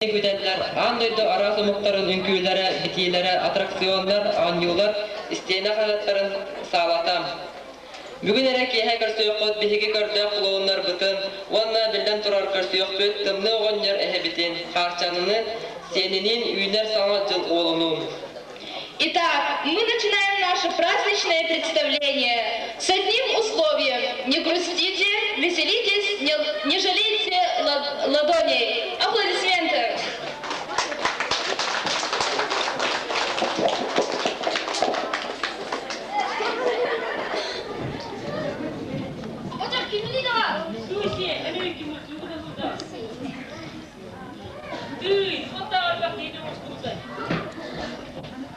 Күүтэллэр аан дойду араас омуктарын үҥкүүлэрэ, битиилэрэ, аттракционнар, оонньуулар, истиэнэ хаһыаттарын саалата. Бүгүн эрэ киэһэ көрсүөххүт биһиги көрдөөх клоуннарбытын уонна биллэн турар көрсүөхпүт Тымныы оҕонньор эһэбитин, Хаарчаныны, сиэниниин үүнэр саҥа дьыл уолунуун. Итак, мы начинаем наше праздничное представление с одним условием. Не грустите, веселитесь, не жалейте ладоней. Аплодисменты!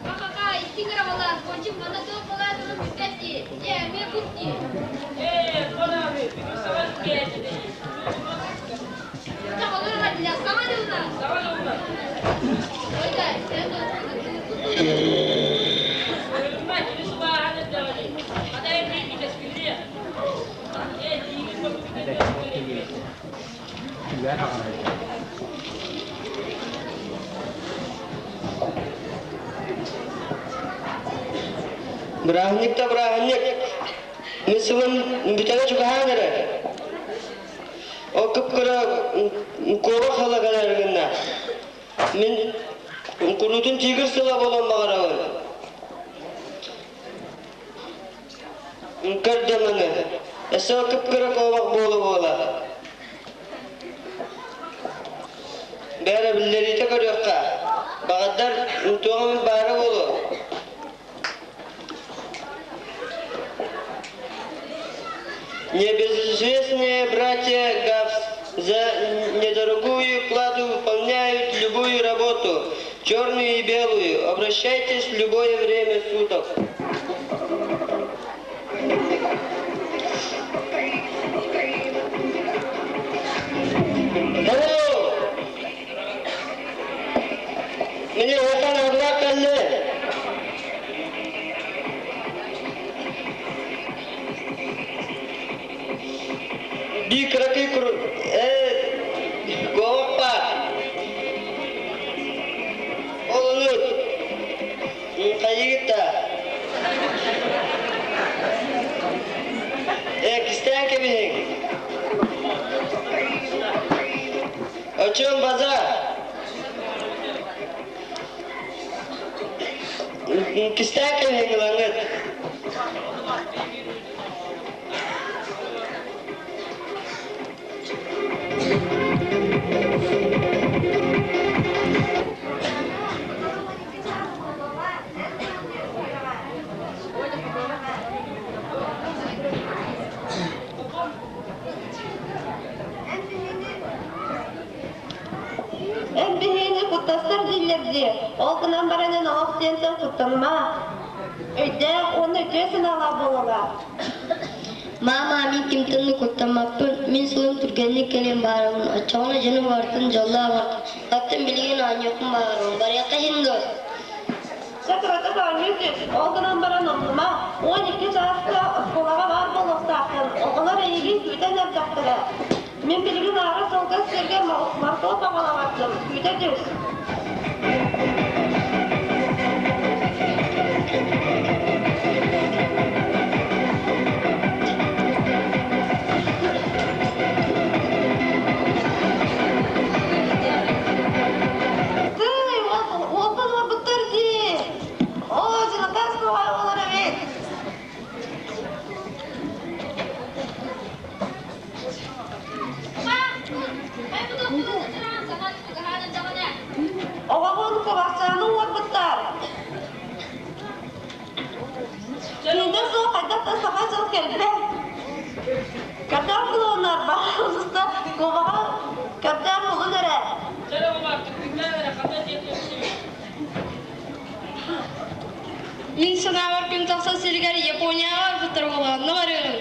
Ха-ха-ха, истиҥ ырамалаах, Кончик манна туох балаатарын бүппэт дии, дьэ, эмиэ бут дии. Саҥалар для саҥа дьылла. Ой да, эн Бырааһынньык да бырааһынньык. Мин сылым бүтэрэ чугаһаан эрэр. Ол кып-кыра куобах сыла кэлэр гынна. Мин куруутун тигр сыла буолан баҕарабын. Көрдөмөнү. Өссө кып-кыра куобах буола-буола. Бээрэ биллэриитэ көрүөххэ. Баҕардар туох эмит баара буолуо. Небезызвестные братья Гавс за недорогую плату выполняют любую работу, черную и белую. Обращайтесь в любое время суток. Hello! Мне Hakan abla кэллэ. Биир кыракый ээ Гоппа ол ону хайыгыт да ээ кистээн кэбиһиҥ Очон база кистээн кэбиһиҥ ылаҥыт Эн биһигини куттастар дииллэр дии, ол гынан баран эн олох диэнтэн куттаныма. Өйдөөх уонна үтүө санаалаах буолаллар. Маама, мин кимтэн да куттаммаппын, мин сылым түргэнник кэлин баарабын, оччоҕуна дьону барытын дьоллоох оҥортум. Оттон билигин оонньуохпун баҕарабын, барыахха иһин дуо? Чэ, кыратык оонньуу түс, ол гынан баран умнума, 12 чааска оскуолаҕа баар буолуохтааххын, оҕолор эйигин күүтэн эрдэхтэрэ. Мин билигин аара сылгы сиргэ моркуоп аҕалаҕаттым, күүтэ түс. Тыый, уолбун уорбуттар дии! Оо, дьылатаас баҕайы буолар эбит! Оҕоҕун кубахчааны уорбуттар. Кинигэ суох хайдах да саха дьыл кэлбэт. Көрдөөх булуоннар баҕалыста кубаҕа көрдөөх булун эрэ. Мин санаабар күн тахсар сиригэр Японияҕа барбыттар буолуо, онно барыаҕыҥ.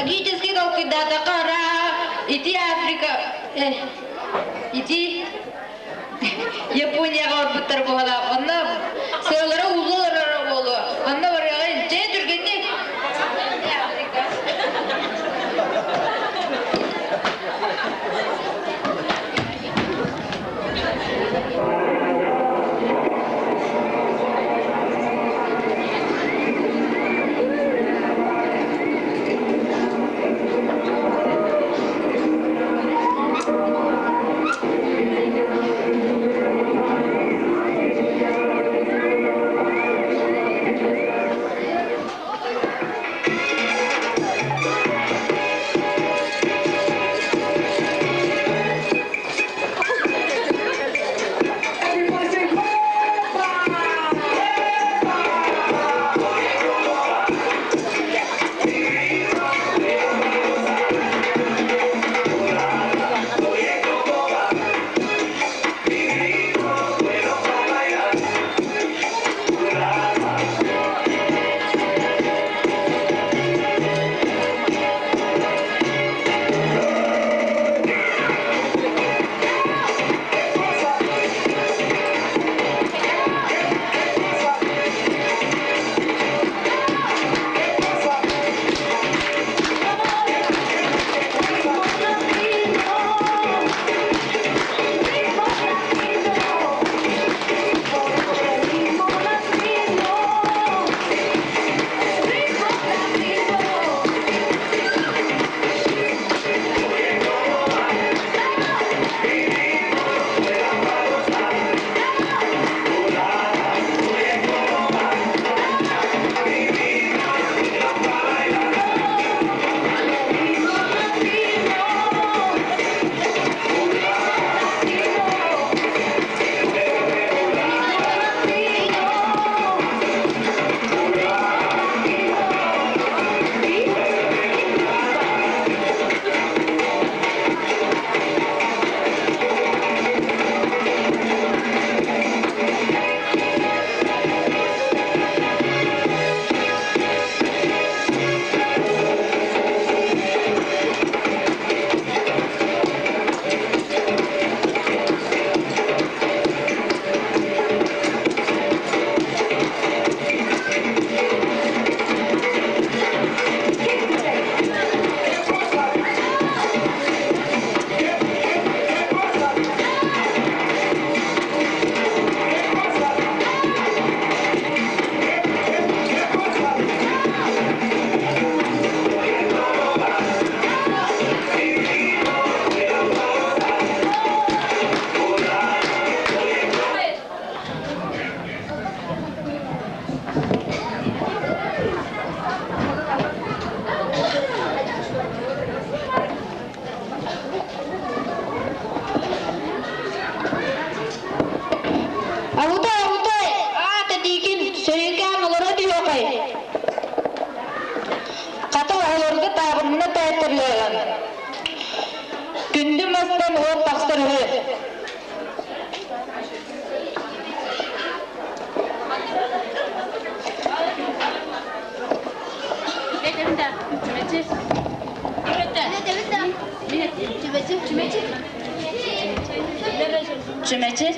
Логически толкуйдаатахха араа ити Африка э, ити Японияҕа барбыттар буолалаах. Онно сыалара уулла олороро буолуо. Онно барыаҕа дьэ түргэнник. Африка. Everybody say, Аутай, аутай! Аата диикин сөрүүкээн олоро түһүөхэй. Хата оҕолорго таабырына таайтарыаҕын. Күндү мастан уот тахсар үһү. Чүмэчи.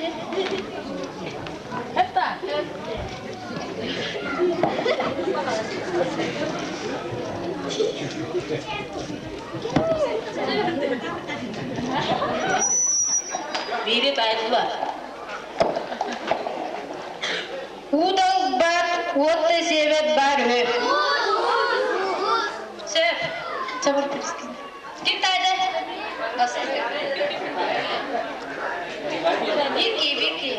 Биири таайдылар. Уудал баар, уот да сиэбэт баар үһү. Сөп. Чабыр Ким таайда? Вики, Вики.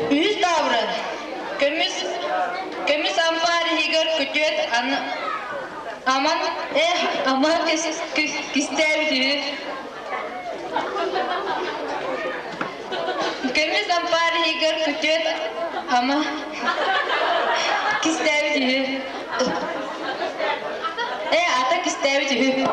Үс таабырын. Көмүс, көмүс ампаар иһигэр күтүөт аны аман, э, аман кистээбит үһү. Көмүс ампаар иһигэр күтүөт ама кистээбит үһү. Э, ата кистээбит үһү.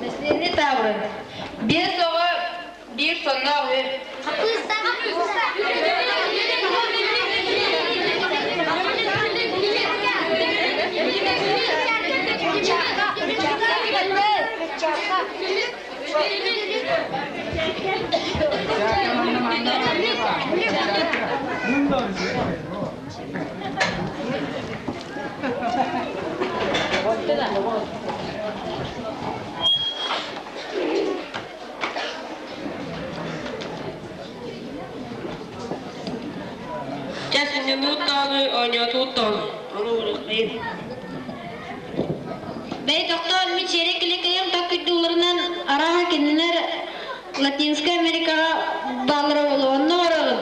Мэсиэни таабырын. Биэс оҕо биир сонноох үһү. Чэ, сынньаныы даҕаны, оонньоотубут даҕаны. Ону уруккайым. Бэй тохтоон мин сиэрэй киликэйим таккыйдууларынан арааһа кинилэр Латинскай Америкаҕа бааллара буолуо. Онно барабын.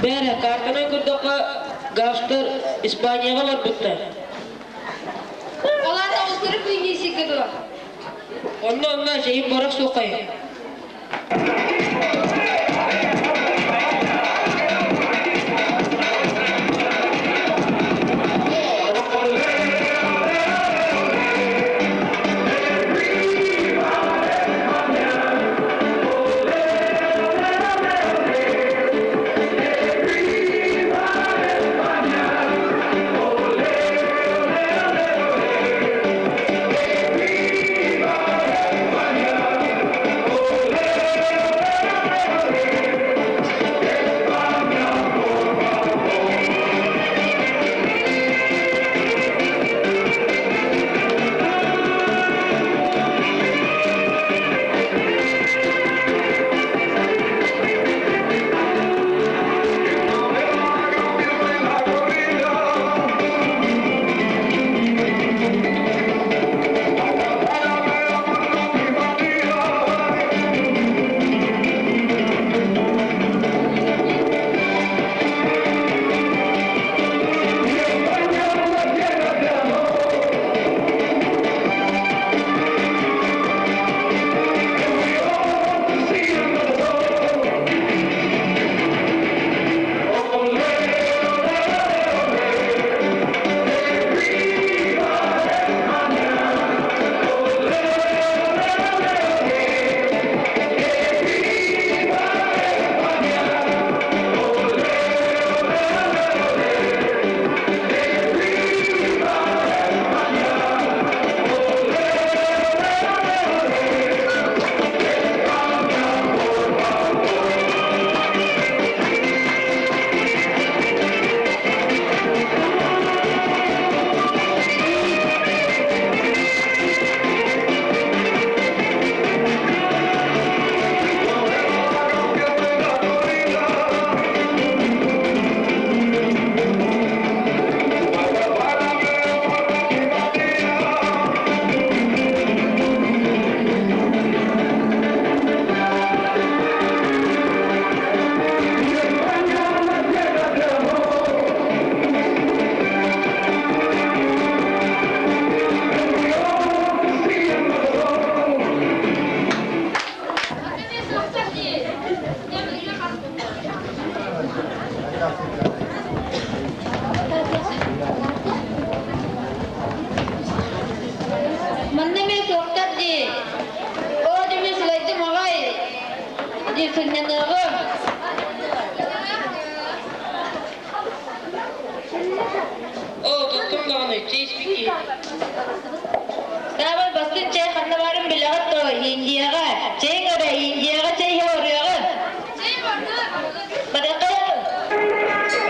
Бээрэ, картанан көрдөххө, Гавстар Испанияҕа барбыттар. Ол аата оҕустары кыйныы дуо? Онно-онно чэйин барах суоххай. Манна эмиэ суохтар дии. Оо, дьэ сылайдым аҕай дии сынньаныаҕым. Оо, тоттум даҕаны, чэй испит киһи. Саамай бастыҥ чэй ханна баарын билэҕит дуо? Индияҕа. Чэйиҥ эрэ, Индияҕа чэй иһэ барыаҕын. Чэй барды. Барыаххайын.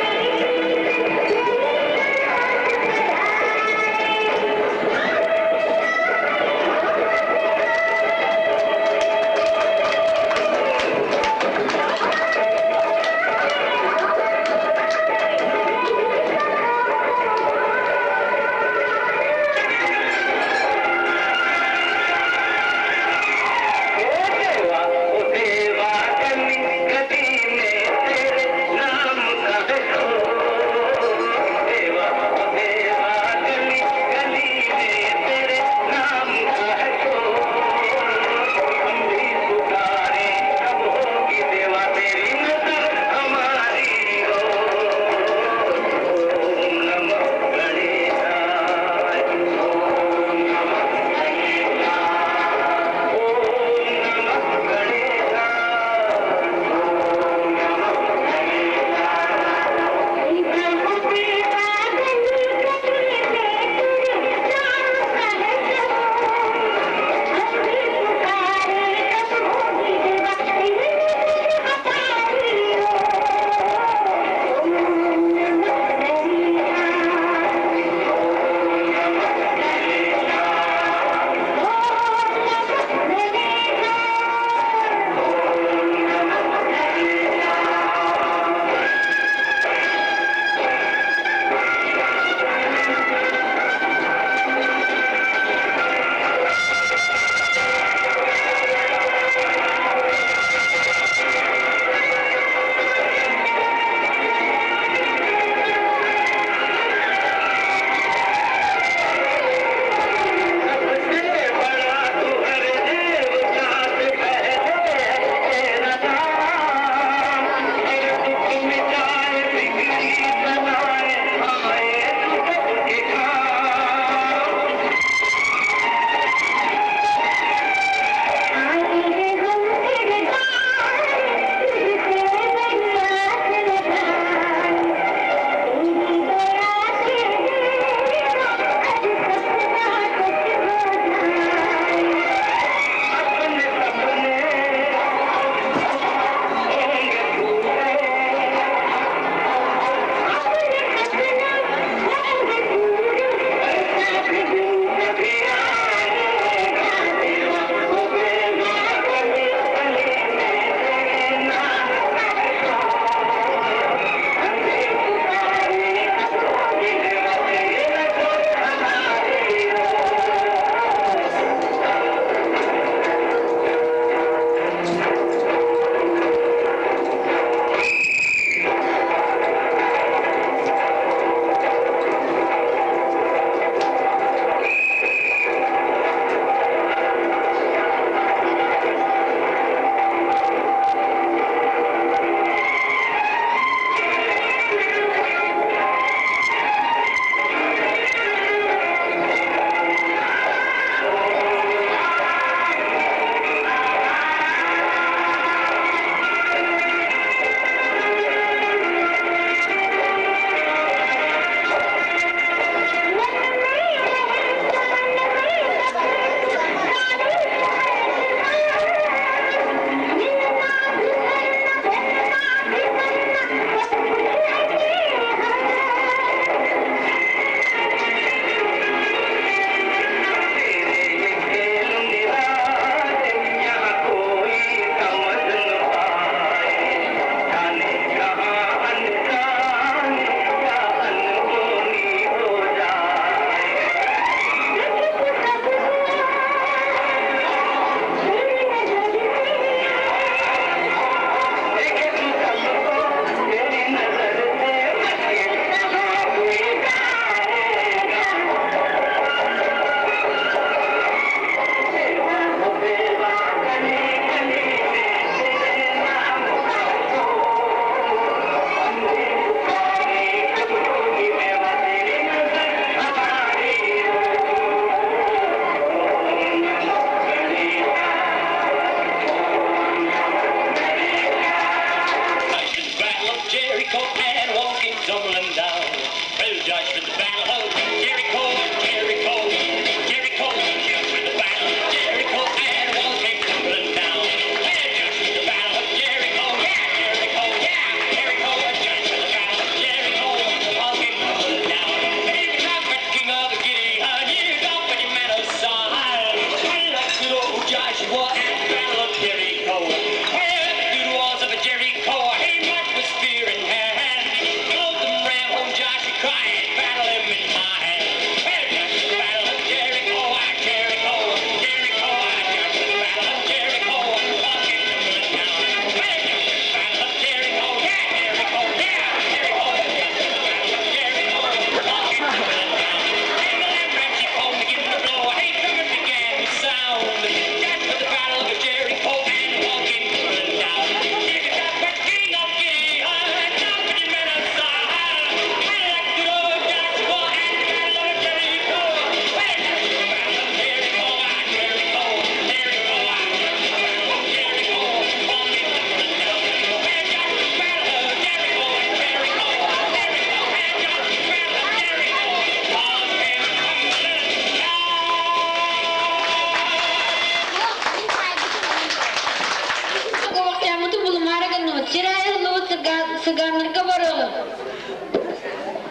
цыганнарга барыаҕыҥ.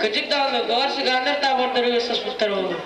Кырдьык даҕаны, баҕар цыганнар таабырдарыгар саспыттар буолуо.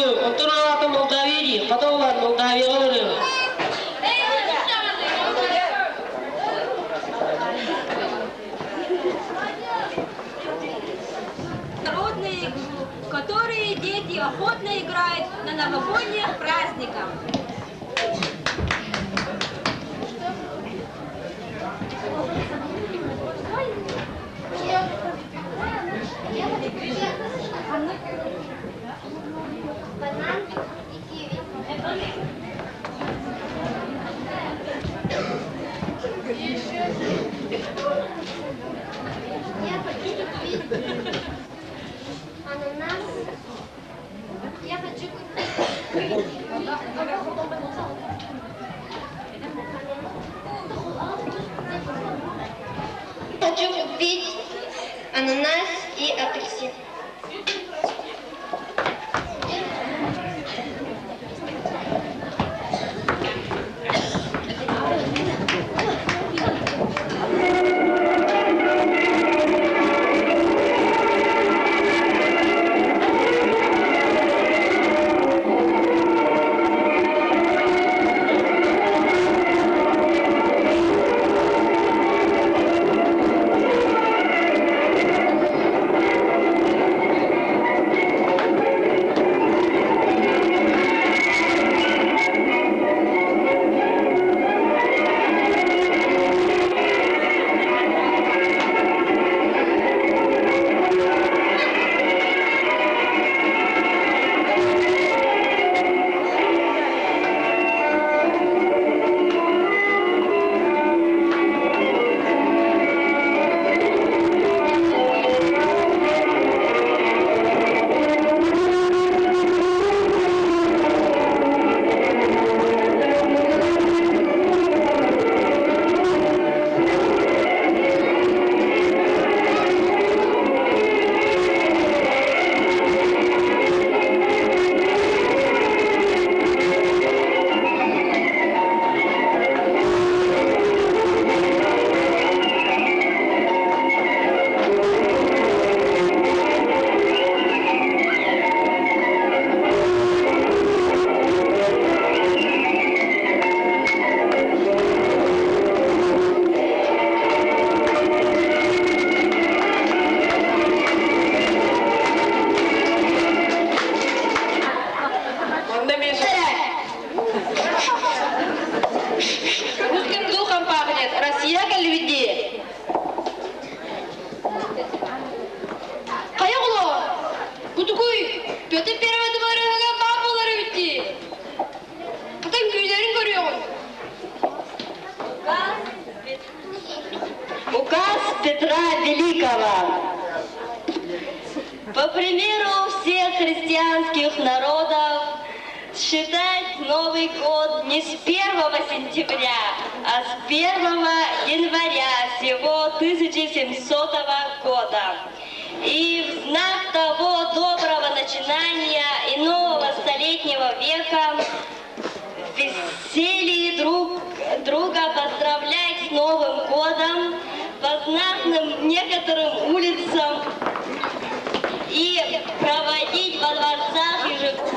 дойду, онтон ол аата Молдавия дии, хата улаан Молдавияҕа барыаҕым. Народную игру, в которые дети охотно играют на новогодних праздниках. Банан и киви. Я хочу купить ананас. Я хочу купить Хочу купить ананас и апельсин. Онно эмиэ Русским духом пахнет. Россия кэллибит дии. Хайа оҕолоор, бутукуй, Петр Первый дыбарыһыга баар буолар эбит дии. Хата үҥкүүлэрин көрүөҕүм. Указ Петра Великого. По примеру всех христианских народов, считать Новый год не с 1 сентября, а с 1 января всего 1700 года. И в знак того доброго начинания и нового столетнего века в веселье друг друга поздравлять с Новым годом по знатным некоторым улицам и проводить во дворцах ежегодно.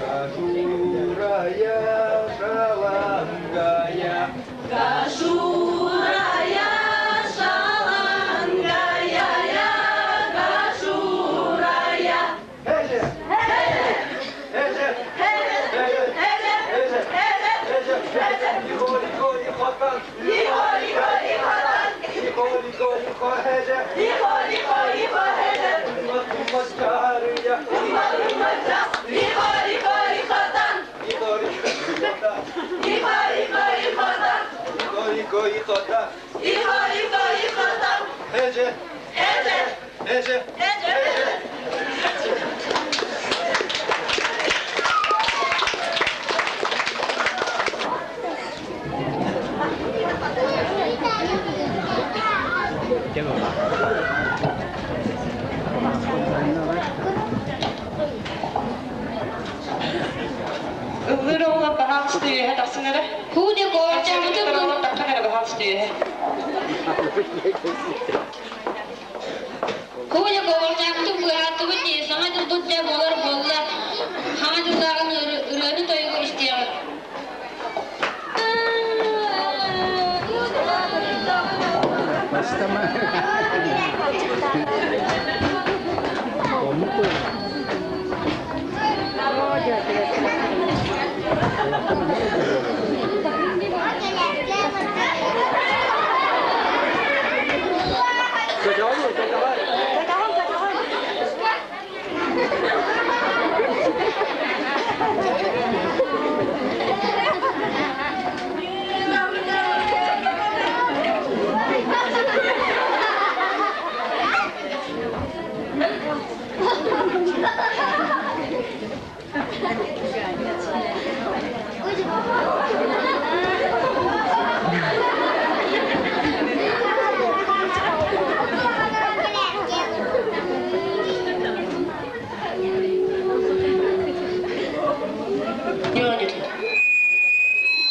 Кашурая, шалангая. Кашурая, шалангая, я кашурая. Эже! Эже! Эже! Эже! Эже! Эже! Лихо, лихо, лихо, Лихо, лихо, лихо, Лихо, лихо, лихо, эже! Лихо, лихо, лихо, эже! Тумма, тумма, чарыя! Тумма, тумма, ча! Лихо, лихо, лихо, тан! Лихо, лихо, лихо, та! Лихо, лихо, лихо, тан! Лихо, лихо, лихо, та! Лихо, лихо, лихо, тан! Эже! Эже! Эже! Эже! Ыллыр оҕолор баһаалыста үөһэ тахсан эрэ. Хуу диэ куобахчааммытын Ыллыр оҕолор таххан эрэ баһаалыста үөһэ. Хуу диэ куобахчааммытын быыһааттыбыт дии, саҥа дьылбыт дьэ буолар буолла. Хаҥа дьыллааҕын ырыаны тойугу истиэҕиҥ.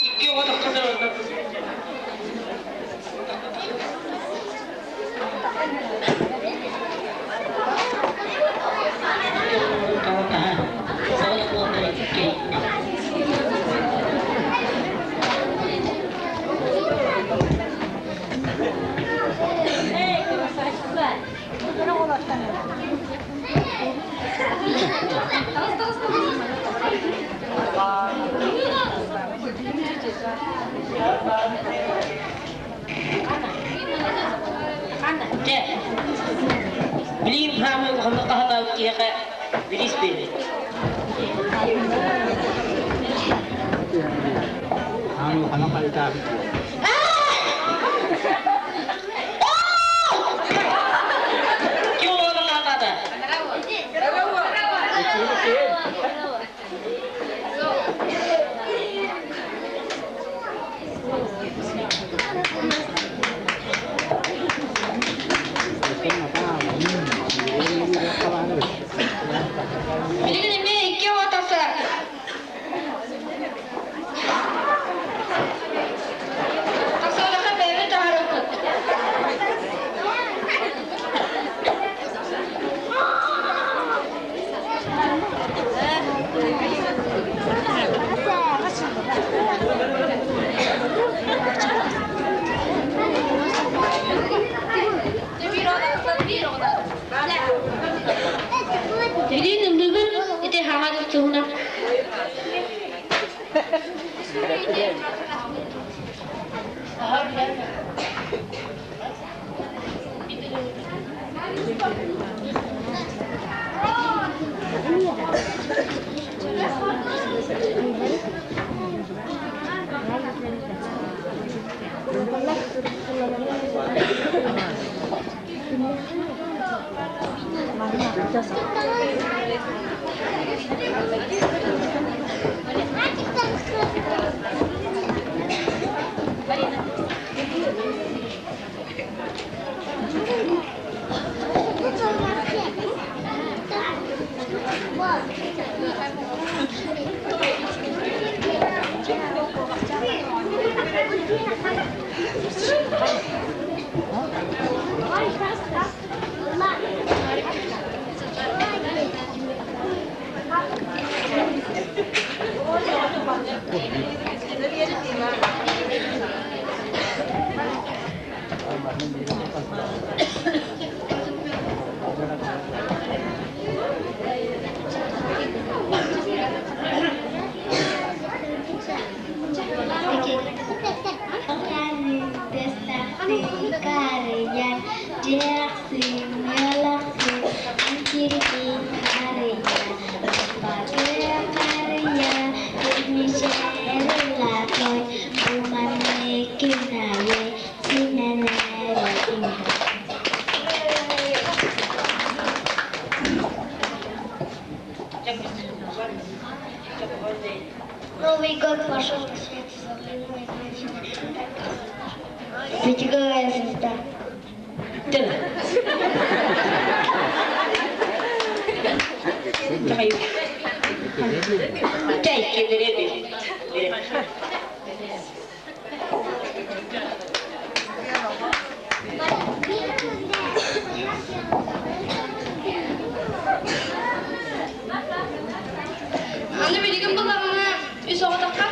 Икки оҕо тахсан эрэ онно. Дьэ, билигин хаамыы улаханнык хаһытаабыт киһиэхэ бириис биэрэбит. Ким улаханнык хаһытаата? Билигин эмиэ икки оҕо тахсар. Тахсыбатахха бэйэбит таһаарыахпыт. Билигин ыллыыбын ити хаҥа дьыл туһунан. Новый год пошел на свет, заглянула Пятиголовая звезда. Чай киллэриэбин. Аны билигин булаҕына үс оҕотоххо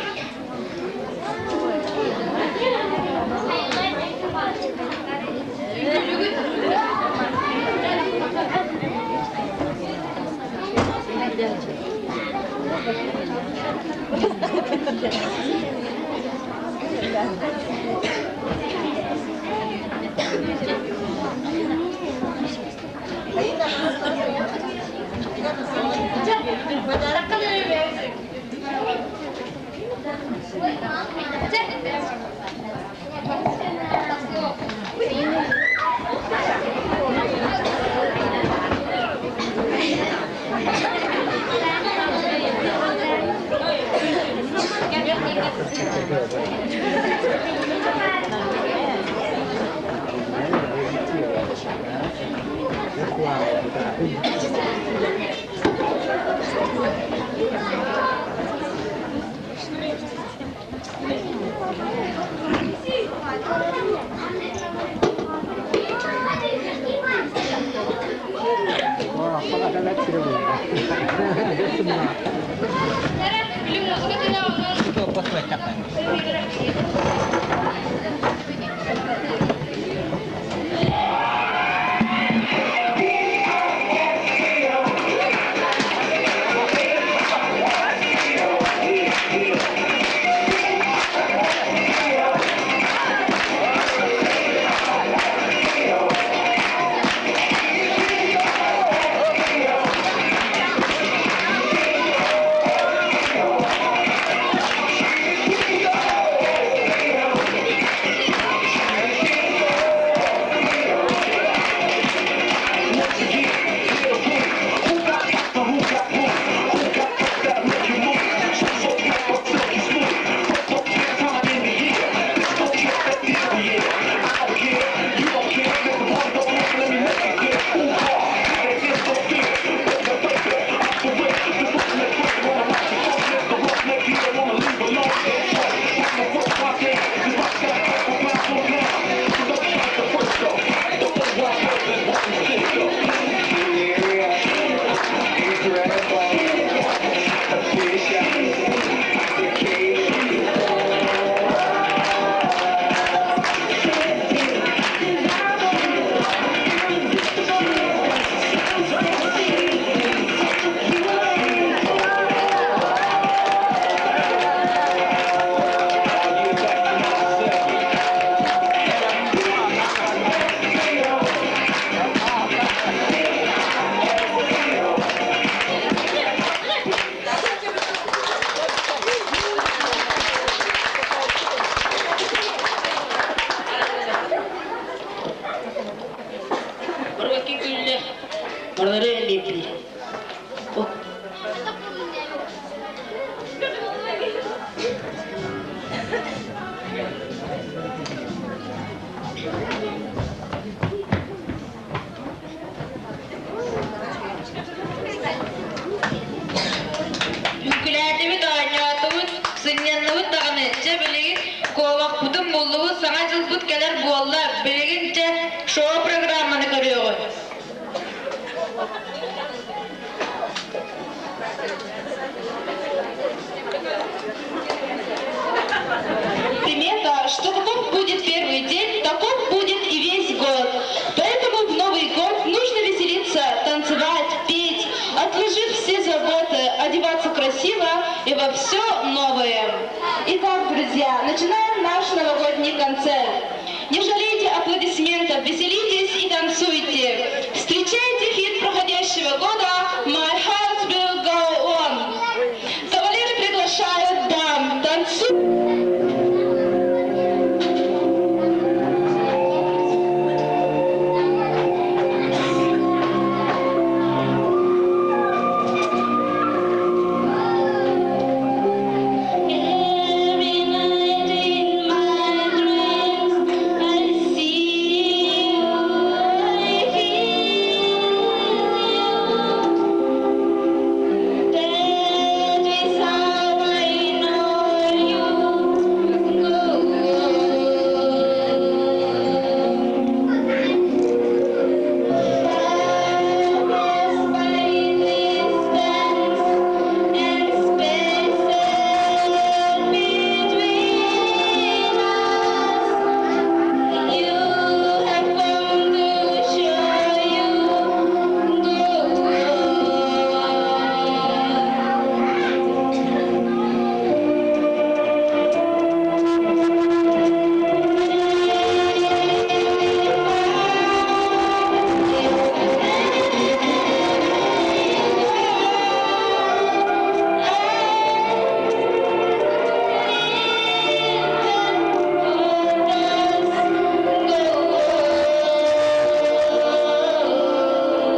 Барбакки күллэ. Барылары элбиэтилэр. Үҥкүүлээтибит, оонньоотубут, сынньанныбыт даҕаны, чэ билигин куобахпытын буллубут, саҥа дьылбыт кэлэр буолла, билигин чэ шоу-программаны көрүөҕүҥ. одеваться красиво и во все новое. Итак, друзья, начинаем наш новогодний концерт. Не жалейте аплодисментов, веселитесь и танцуйте. Встречайте хит проходящего года «My Heart Will Go On». Кавалеры приглашают дам. Танцуй! Every night in my dreams, I see you, I feel you. That is how I know you go on. Far by distance and space between us, you have come to show you go My heart will go on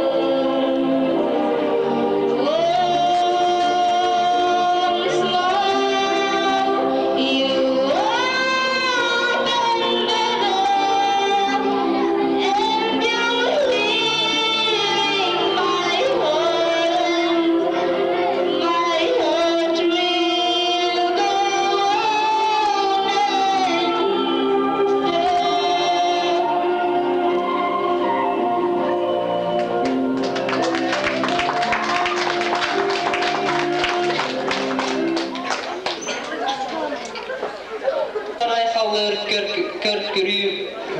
Айхаллыыр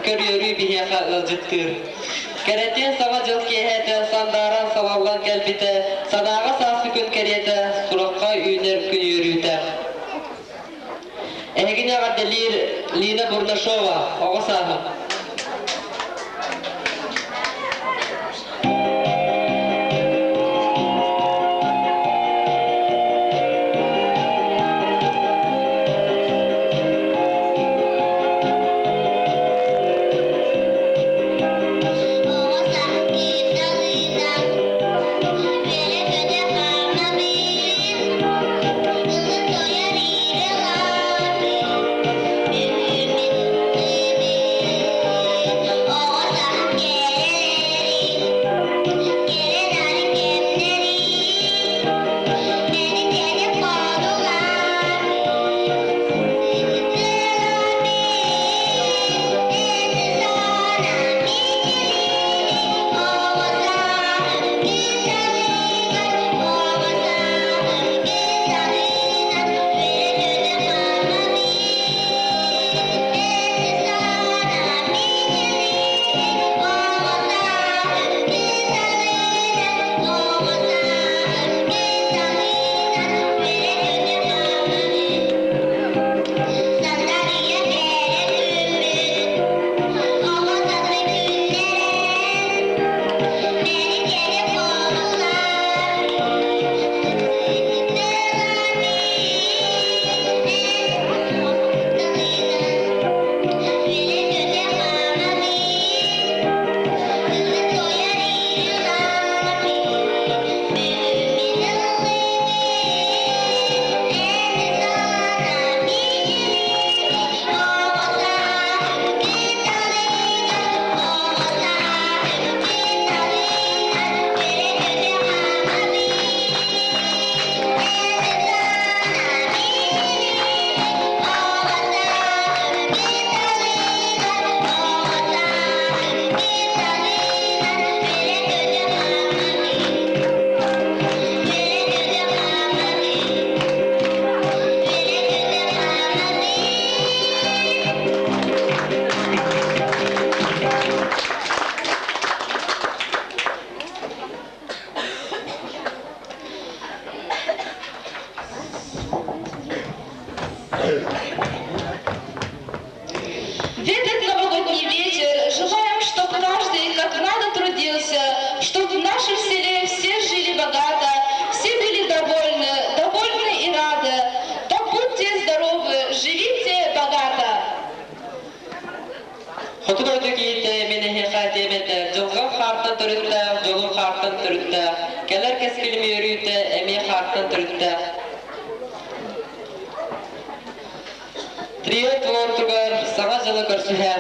көр-көрүү биһиэхэ ыалдьыттыыр. Кэрэтиэн саҥа дьыл киэһэтэ сандааран салаллан кэлбитэ, санааҕа сааскы күн кэриэтэ, сурахха үүнэр күн үөрүүтэ. Эһигини эҕэрдэлиир Лина Бурнашова, оҕо сааһым. Thank you. Хоту дойду киһитэ мин эһиэхэ этиэм этэ, дьылҕам хаартан төрүттээх, дьолум хаартан төрүттээх, кэлэр кэскилим үөрүүтэ эмиэ хаартан төрүттээх. Трио туруорутугар Саҥа дьылы көрсүһэ.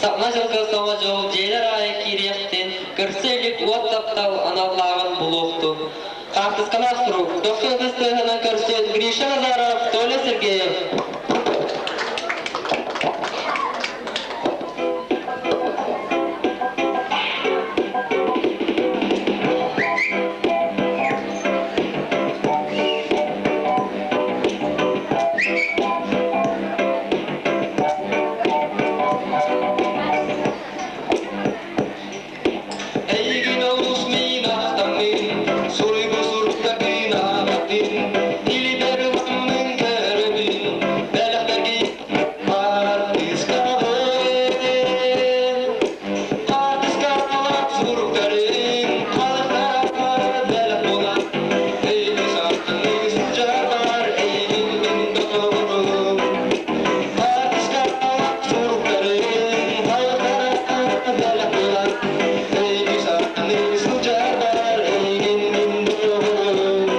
Саҥа дьылга саҥа дьол дьиэлэр аайы киириэхтин, көрсө илик уот таптал аналлааҕын булуохтун. Хаартыскалаах сурук, дохсун ытыс тыаһынан көрсүөн Гриша Назаров, Толя Сергеев. Эйигин олус миин ахтаммын, суруйбу суруктаргын аҕатын, илибэр ылыммын көрөбүн, бэлэхтэргин хаартыскабын. Хаартыскалар суруктарын, халыктара бэлэх буолан, эйигин саҥардыы сылдьарбар эйигин мин доҕорум. Хаартыскалар суруктарын, халыктара бэлэх буолан, эйигин саҥардыы сылдьарбар эйигин мин доҕорум.